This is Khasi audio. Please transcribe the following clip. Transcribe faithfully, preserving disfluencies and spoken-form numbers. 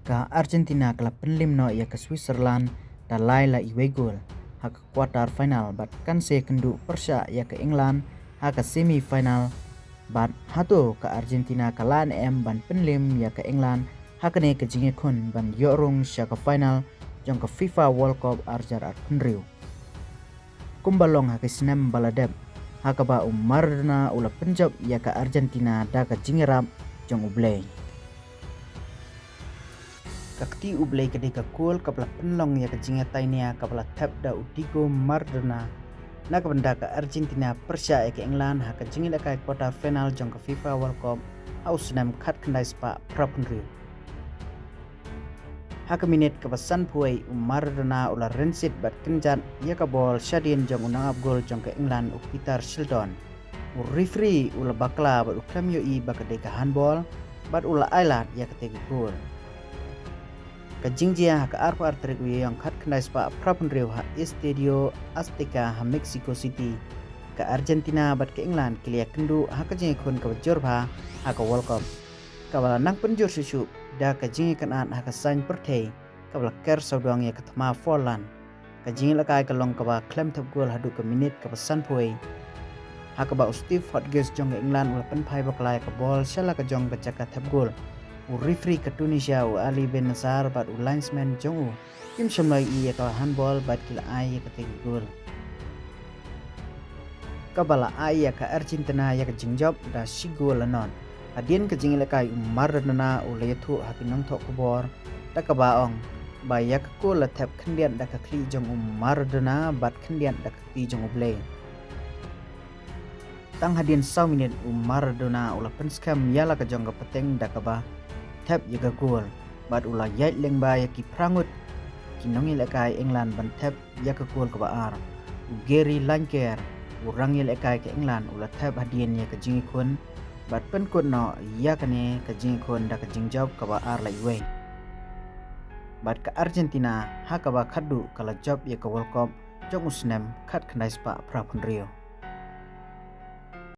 Ka Argentina ka la pynliem noh ïa ka Switzerland da lai la iwei gol ha ka quarter final bad kan sa ïakynduh pyrshah ïa ka England ha ka semi final, bad hato ka Argentina ka lah ne em ban pynliem ïa ka England ha kane ka jingïakhun ban ïoh rung sha ka final jong ka FIFA World Cup ar hajar arphew hynriew. Kumba long ha ki snem ba la dep, ha kaba u Maradona u la pynjop ïa ka Argentina da ka jingïarap jong U Blei. Ka kti U Blei ka dei ka gol kaba la pynlong ïa ka jingïatainia kaba la thep da u Diego Maradona na ka bynta ka Argentina pyrshah ïa ka England ha ka jingïalehkai quarter final jong ka FIFA World Cup ha u snem khatkhyndai spah phra phew hynriew. Ha ka minit kaba sanphew wei, u Maradona u la rynsied bad kynjat ïa ka bol shadien jong u nongap gol jong ka England, u Peter Shilton. U referee u la bakla bad u khlem ïohi ba ka dei ka handball bad u la ailad ïa kata ka gol. Ka jingjia ha ka arphew ar tarik u Ïaïong khatkhyndai spah phra phew hynriew ha Estadio Azteca ha Mexico City. Ka Argentina bad ka England ki la ïakynduh ha ka jingïakhun kaba jur bha ha ka World Cup, kaba la nang pynjur shuh shuh da ka jingïakynad ha ka saiñ pyrthei kaba la ker sawdong ïa ka thma four lan. Ka jingïalehkai ka long kaba khlem thep gol haduh ka minit kaba sanphew wei, ha kaba u Steve Hodges jong ka England u la pynphai bakla ïa ka bol sha la ka jong ka jaka thep gol. U referee ka Tunisia, u Ali Ben Nassar, bad u linesman jong u kim shym la ïohi ïa ka handball bad ki la ai ïa kata ka gol, kaba la ai ïa ka Argentina ïa ka jingjop da shi gol la nod. Hadien ka jingïalehkai, u Maradona u la ïathuh ha ki nongthoh khubor da kaba ong ba ïa ka gol la thep khyndiat da ka khlieh jong u Maradona bad khyndiat da ka kti jong U Blei. Tang hadien saw minit, u Maradona u la pynskhem ïa la ka jong ka pateng da kaba thep ïa ka gol bad u la ïaid lyngba ïa ki phra ngut ki nongïalehkai England ban thep ïa ka gol kaba ar. U Gary Lineker, u rangïalehkai ka England, u la thep hadien ïa ka jingïakhun bad pynkut noh ïa kane ka jingïakhun da ka jingjop kaba ar la iwei. Bad ka Argentina ha kaba khatduh ka la jop ïa ka World Cup jong u snem khatkhyndai spah phra phew hynriew.